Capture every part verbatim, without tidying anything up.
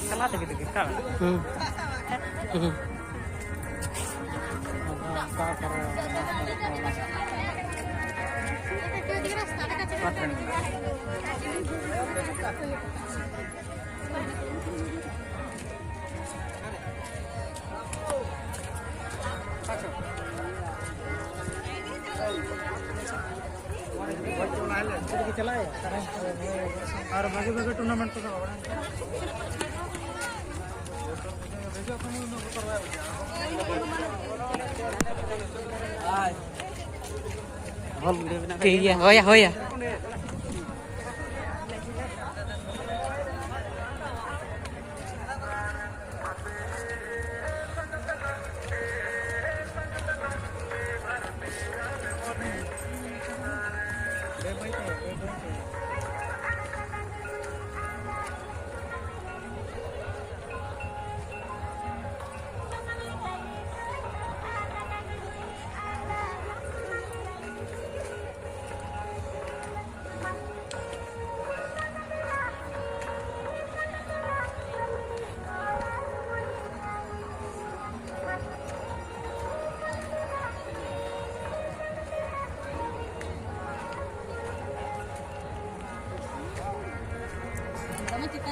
ᱪᱟᱞᱟᱣ ᱛᱮᱜᱮ ᱛᱮᱜᱮ ᱠᱟᱜ ᱢᱮ᱾ ᱦᱩᱸ᱾ ᱦᱩᱸ᱾ ᱟᱨ ᱵᱷᱟᱜᱮ ᱵᱷᱟᱜᱮ ᱴᱩᱨᱱᱟᱢᱮᱱᱴ ᱠᱚᱫᱚ ᱴᱷᱤᱠ ᱜᱮᱭᱟ, ᱦᱳᱭᱟ, ᱦᱳᱭᱟ᱾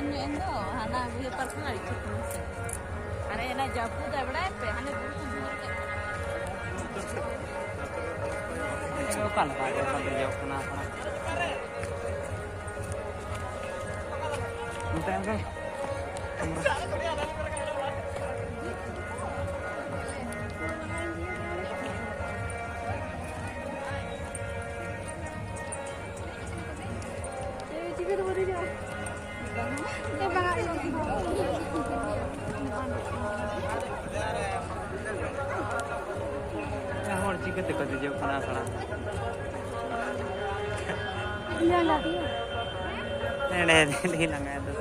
ᱧᱚᱜ ᱮᱱ ᱫᱚ, ᱦᱟᱱᱟ ᱵᱤᱦᱟᱹ ᱯᱟᱨᱠ ᱨᱮᱱᱟᱜ ᱤᱪᱪᱷᱟᱹ ᱛᱟᱦᱮᱸ ᱠᱟᱱᱟ᱾ ᱟᱨᱮ ᱚᱱᱟ ᱡᱟᱹᱯᱩᱫ ᱟᱭ ᱵᱟᱲᱟᱭ ᱯᱮ, ᱦᱟᱱᱮ ᱵᱩᱨᱩ ᱠᱚ ᱧᱩᱨ ᱠᱟᱜ ᱠᱟᱱᱟ᱾ ᱚᱠᱟ ᱞᱮᱠᱟ ᱜᱮ ᱵᱟᱝ ᱫᱮᱡᱚᱜ ᱠᱟᱱᱟ ᱛᱷᱚᱲᱟ᱾ ᱱᱚᱛᱮ ᱮᱢ ᱠᱟᱱ᱾ ᱪᱤᱠᱟᱹ ᱛᱮᱵᱚ ᱫᱮᱡᱚᱜᱼᱟ? ᱮ ᱵᱟᱝᱟ, ᱤᱧ ᱦᱚᱲ ᱪᱤᱠᱟᱹ ᱛᱮᱠᱚ ᱫᱮᱡᱚᱜ ᱠᱟᱱᱟ ᱟᱥᱲᱟ? ᱤᱧ ᱞᱟᱸᱜᱟ ᱜᱮᱭᱟ᱾ ᱱᱮᱰᱮ ᱞᱟᱸᱜᱟ ᱫᱚ᱾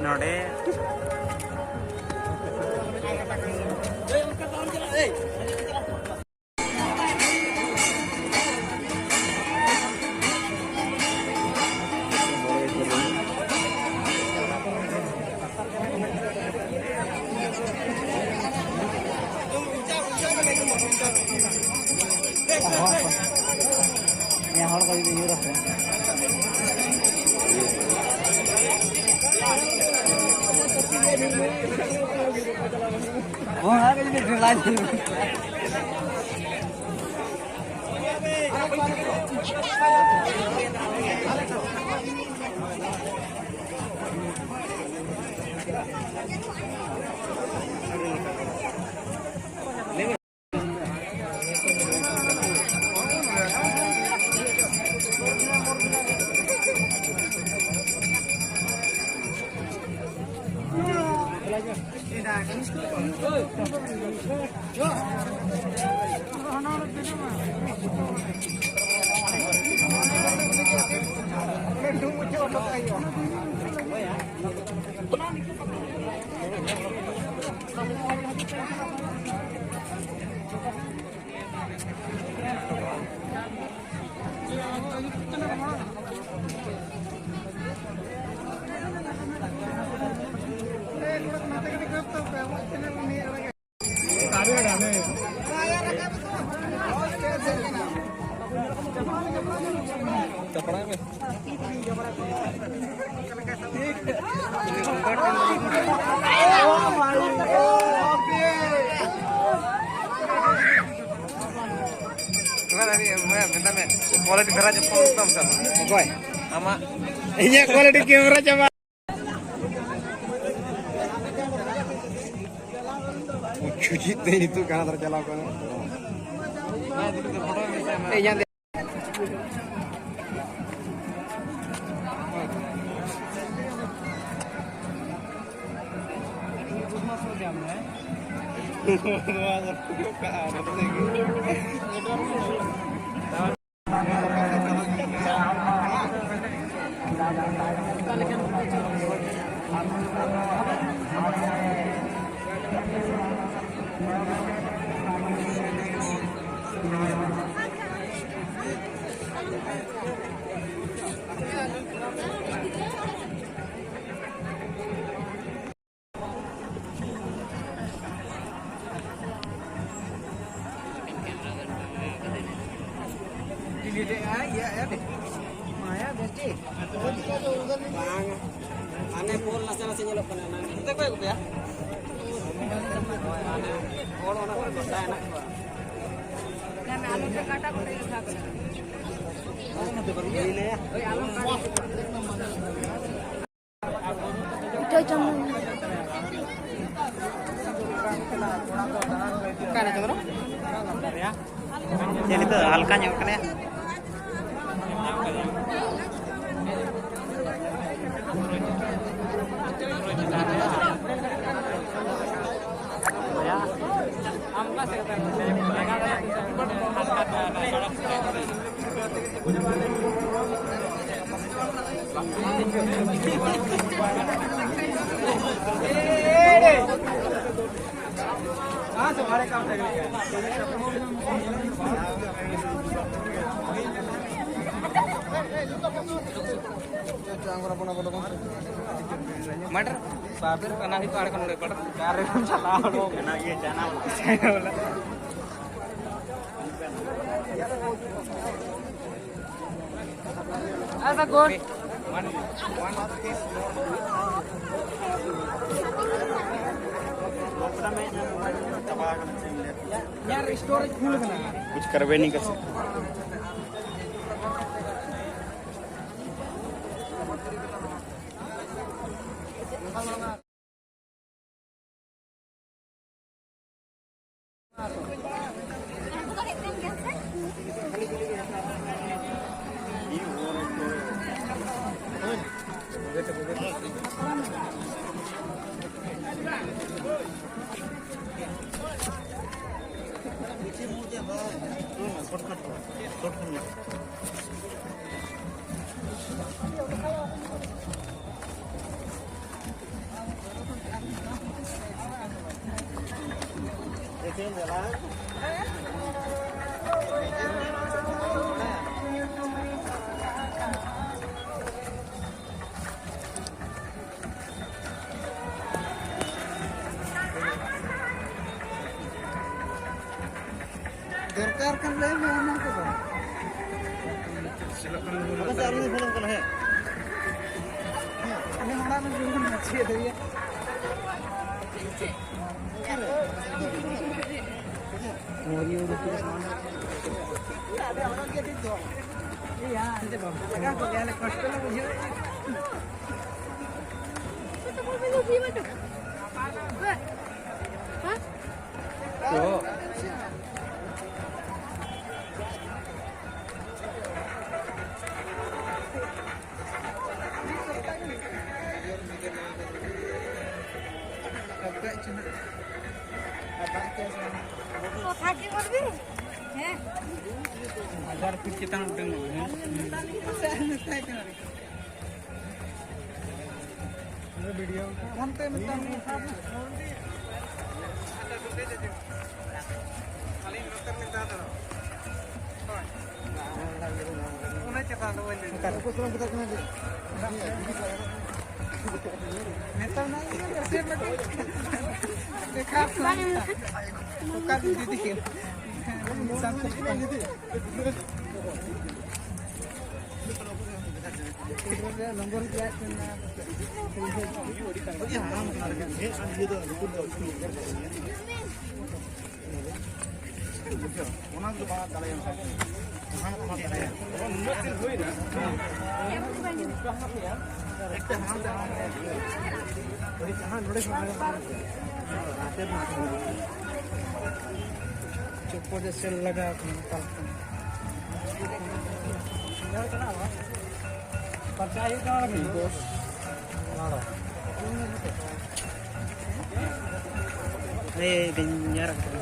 ᱱᱚᱰᱮ᱾ ᱱᱤᱭᱟᱹ ᱦᱚᱲ ᱠᱚ ᱡᱩᱫᱤ ᱧᱩᱨ ᱟᱠᱚ᱾ ᱚᱱᱟ ᱜᱮ ᱡᱩᱫᱤ ᱰᱷᱮᱞᱟᱭ ᱧᱩᱨ᱾ ᱢᱮᱛᱟᱜ ᱢᱮ, quality ᱫᱷᱟᱨᱟ ᱪᱮᱫ ᱯᱷᱳᱱ ᱛᱟᱢ ᱥᱟᱵ? ᱚᱠᱚᱭ? ᱟᱢᱟᱜ᱾ ᱤᱧᱟᱹᱜ quality camera ᱪᱟᱵᱟ᱾ ᱪᱷᱩᱪᱤᱛ ᱛᱮ ᱱᱤᱛᱚᱜ ᱠᱟᱱᱟ ᱫᱷᱟᱨᱟ ᱪᱟᱞᱟᱣ ᱠᱟᱱᱟ᱾ ᱮᱭ, ᱧᱮᱞ ᱫᱮ᱾ ᱵᱟᱝ, ᱦᱟᱱᱮ ᱯᱳᱞ ᱱᱟᱥᱮ ᱱᱟᱥᱮ ᱧᱮᱞᱚᱜ ᱠᱟᱱᱟ, ᱚᱱᱟ ᱦᱟᱱᱛᱮ ᱠᱚᱭᱚᱜ ᱯᱮᱭᱟ᱾ ᱦᱟᱱᱮ ᱦᱚᱲ ᱚᱱᱟ ᱠᱚᱨᱮ ᱜᱚᱴᱟ ᱦᱮᱱᱟᱜ ᱠᱚᱣᱟ᱾ ᱚᱠᱟᱭᱮᱱᱟ ᱪᱚᱸᱫᱽᱨᱚ? ᱪᱮᱫ ᱱᱤᱛᱚᱜ ᱦᱟᱞᱠᱟ ᱧᱚᱜ ᱠᱟᱱᱟ? ᱢᱟᱴᱨ ᱵᱟᱵᱮᱨ ᱠᱟᱱᱟ ᱦᱤᱛ ᱟᱲ ᱠᱟᱱᱟ ᱵᱟᱴᱨ ᱠᱟᱨ ᱨᱮ ᱪᱟᱞᱟᱣ ᱦᱚᱲ ᱠᱟᱱᱟ ᱜᱮ ᱡᱟᱱᱟ ᱵᱚᱞᱮ᱾ ᱟᱪᱪᱷᱟ, ᱜᱳᱞ᱾ ᱤᱧᱟᱹᱜ ᱨᱮ ᱥᱴᱳᱨᱮᱡᱽ ᱯᱷᱩᱞ ᱠᱟᱱᱟ᱾ कुछ करवे नहीं कर सकते। ᱫᱚᱨᱠᱟᱨ ᱠᱟᱱ ᱞᱟᱹᱭ ᱢᱮ ᱚᱱᱟ ᱠᱚᱫᱚ᱾ ᱟᱯᱮ ᱥᱮᱫ ᱟᱨ ᱢᱤᱫ ᱯᱷᱳᱱ ᱠᱟᱱᱟ, ᱦᱮᱸ? ᱟᱞᱮ ᱚᱲᱟᱜ ᱨᱮ ᱡᱩᱞᱩᱜ ᱠᱟᱱᱟ, ᱪᱮᱫ ᱦᱩᱭᱩᱜᱼᱟ? ᱞᱟᱜᱟ ᱠᱚ ᱜᱮᱭᱟᱞᱮ, ᱠᱚᱥᱴᱚ ᱞᱮ ᱵᱩᱡᱷᱟᱹᱣᱮᱫᱼᱟ᱾ ᱦᱟᱡᱟᱨ ᱯᱷᱤᱴ ᱪᱮᱛᱟᱱ ᱩᱰᱟᱹᱝᱚᱜᱼᱟ, ᱦᱮᱸ? ᱚᱱᱛᱮ ᱢᱤᱫᱴᱟᱝ ᱥᱟᱵ ᱢᱮ᱾ ᱟᱹᱞᱤᱧ ᱱᱚᱛᱮ ᱨᱮᱞᱤᱧ ᱛᱟᱦᱮᱸ ᱫᱟᱲᱮᱭᱟᱜᱼᱟ᱾ ᱦᱳᱭ᱾ ᱚᱱᱟ ᱪᱟᱵᱟ ᱫᱚ ᱵᱟᱹᱧ ᱞᱟᱹᱭ ᱫᱟ᱾ ᱢᱮᱛᱟᱢ ᱱᱟ ᱤᱧ ᱫᱚ ᱥᱮ ᱢᱤᱫᱴᱮᱱ ᱫᱮᱠᱷᱟ ᱚᱠᱟ ᱫᱤᱫᱤ ᱜᱮ᱾ ᱱᱚᱢᱵᱚᱨ ᱜᱮ ᱚᱱᱟ ᱫᱚ ᱵᱟᱝ ᱫᱟᱲᱮᱭᱟᱜᱼᱟ᱾ ᱡᱟᱦᱟᱸ ᱱᱚᱰᱮ ᱠᱷᱚᱱ ᱪᱚᱯᱯᱚᱞ ᱨᱮ ᱥᱮᱞ ᱞᱟᱜᱟᱣ ᱠᱟᱱᱟ, ᱯᱟᱞ ᱠᱟᱱᱟ᱾ ᱯᱟᱞᱴᱟᱣ ᱦᱩᱭᱩᱜ ᱛᱟᱢᱟ ᱠᱟᱹᱴᱤᱡ᱾ ᱮᱭ, ᱰᱮᱧᱡᱟᱨ ᱠᱟᱱᱟ᱾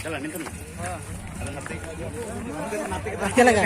ᱪᱟᱞᱟᱜ ᱱᱤᱛᱚᱜ ᱱᱟ? ᱟᱫᱚ ᱱᱟᱛᱮ ᱪᱮᱫ ᱞᱮᱠᱟ?